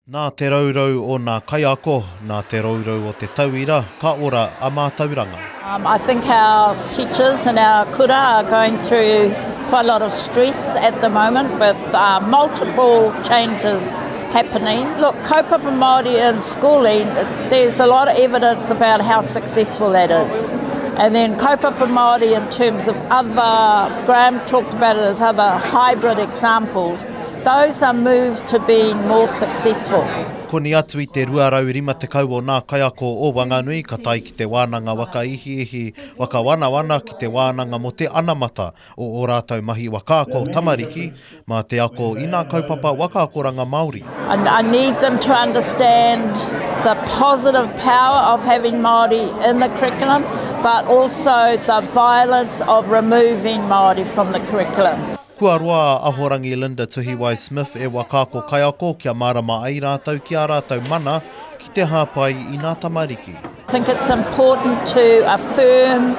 Nā te rourou o nā kaiako, nā te rourou o te tauira, ka ora a mātauranga. I think our teachers in our kura are going through quite a lot of stress at the moment with multiple changes happening. Look, kaupapa Māori in schooling, there's a lot of evidence about how successful that is. And then kaupapa Māori in terms of other, Graham talked about it as other hybrid examples, Those are moves to being more successful. Koni atu i te 250 o nā kaiako o Wanganui ka tae ki te wānanga waka ihiihi, waka wanawana ki te wānanga mō te anamata o ō rātou mahi wakaako tamariki mā te ako i nā kaupapa waka akoranga Māori. I need them to understand the positive power of having Māori in the curriculum but also the violence of removing Māori from the curriculum. Kua roa a Ahorangi Linda Tuhiwai Smith e wakaako kaiako kia mārama ai rātou ki ā rātou mana ki te hāpai i nā tamariki. I think it's important to affirm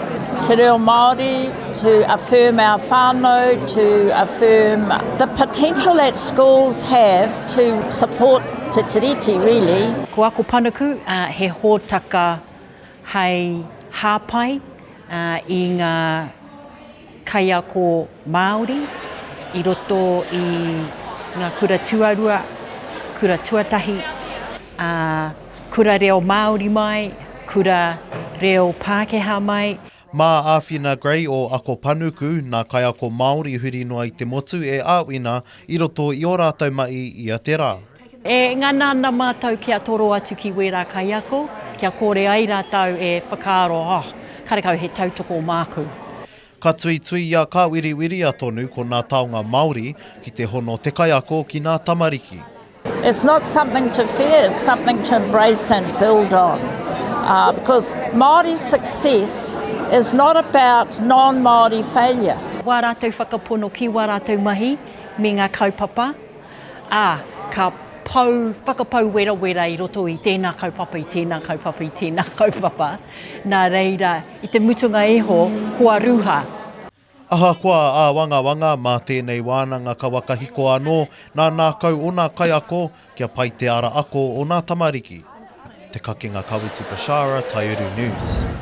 te reo Māori, to affirm our whānau, to affirm the potential that schools have to support te Tiriti really. Ko Ako Panuku he hōtaka hei hāpai i ngā kaiako Māori i roto i ngā kura tuarua, kura tuatahi, ā, kura reo Māori mai, kura reo Pākehā mai. Mā Āwhina Gray o Ako Panuku, nā kaiako Māori huri noa i te motu e āwhina i roto i ō rātou mahi ia te rā. E ngana ana mātou kia toro atu ki wērā kaiako, kia kore ai rātou e whakaaro, oh, karekau he tautoko māku. Ka tuituia, ka wiriwiria tonu ko nā taonga Māori ki te hono te kaiako ki nā tamariki. It's not something to fear, it's something to embrace and build on. Uh, because Māori success is not about non-Māori failure. Wā rātou whakapono ki wā rātou mahi me ngā kaupapa, Ā, ka pau, whakapau werawera i roto i tēnā kaupapa, i tēnā kaupapa, i tēnā kaupapa. Nā reira, i te mutunga iho, kua ruha. Ahakoa āwangawanga, mā tēnei wānanga ka wakahiko anō nā nākau o nā kaiako kia pai te ara ako o nā tamariki. Te Kakenga Kawiti Bashara, Taiuru News.